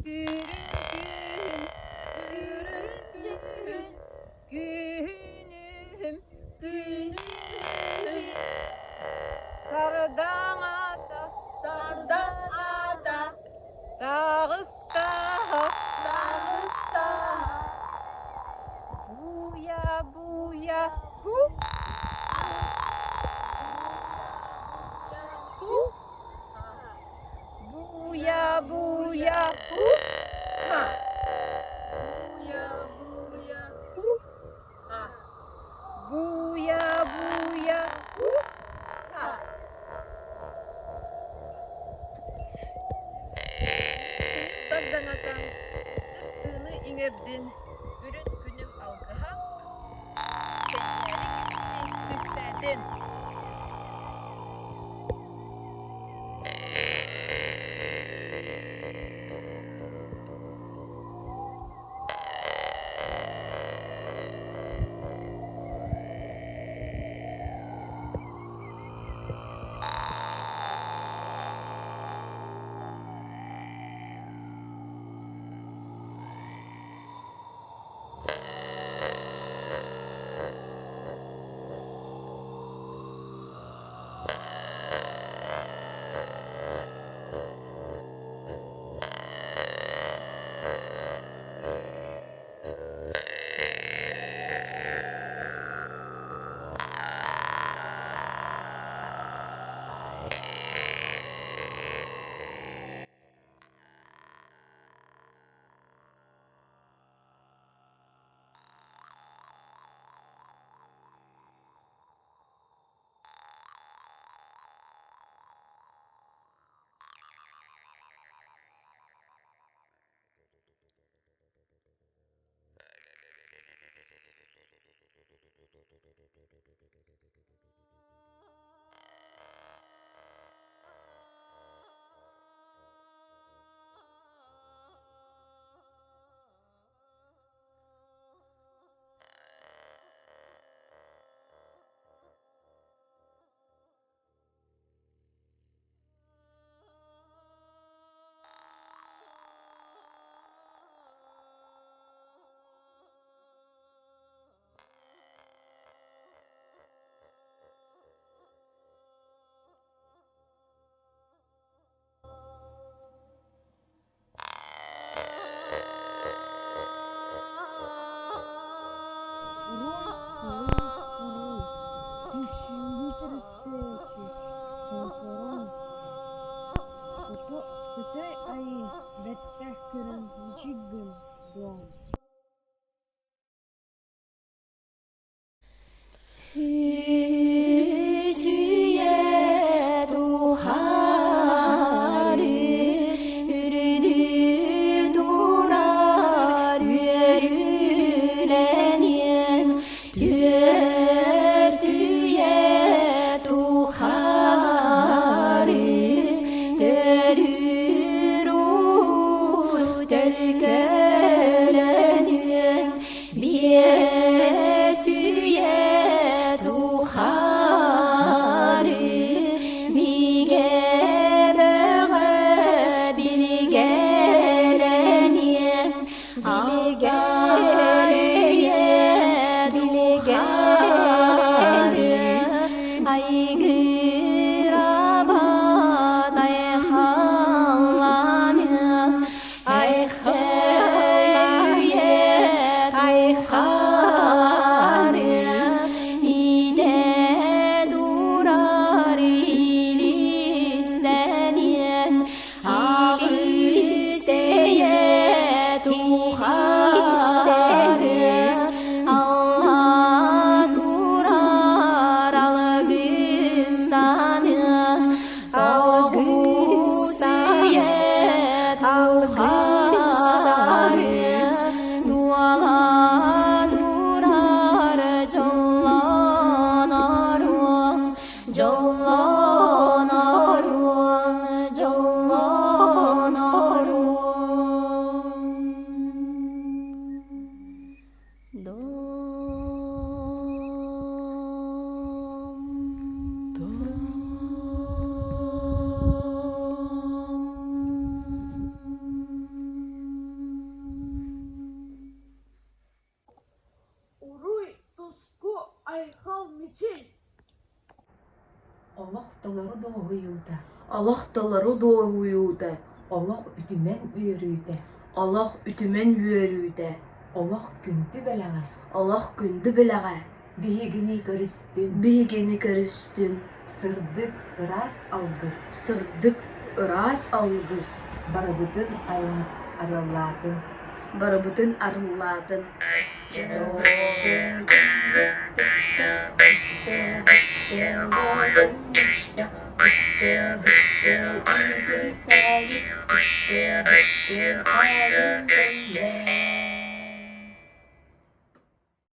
Күрүн күһүн, күрүн күһүн, күһүнүм, күнүм. Сардаҥата, сардаҥата, таҕыстаҕа, таҕыстаҕа. Буйа, буйа, һу, һу. Буя, буя, ху, ха. Буя, буя, ху, ха. Буя, буя, ху, ха. Сардаҥатан сырдык тыыны иҥэрдин, үрүн күнүм алгыһа, кэнчээри кэскили түстээтин. Уруй, уруй, уруй, Түксүҥҥү төрүттээччи Хоҥкорон, Хотой Айыы бэттэх көрөн мичик гын, доом. Үс үйэ тухары үрдүү турар үөрүүлэниэн түөрт үйэ тухары төрүүр уруу төлкөлөнүөн Биэс үйэ тухары бигэ бөҕө билгэлэниэн билгэлүйэ тухары айгырабат айхалланыан Айхал-үйэ айхалыан. Айхал мичил! Олох толору дуоһуйуута, Олох толору дуоһуйуута, олох үтүмэн үөрүүтэ, олох үтүмэн үөрүүтэ, олох күндү бэлэҕэ олох күндү бэлэҕэ биһигини көрүстүн, биһигини көрүстүн, сырдык ыраас алгыс сырдык ыраас алгыс барыбытын арыаллаатын. Барыбытын арыллаатын.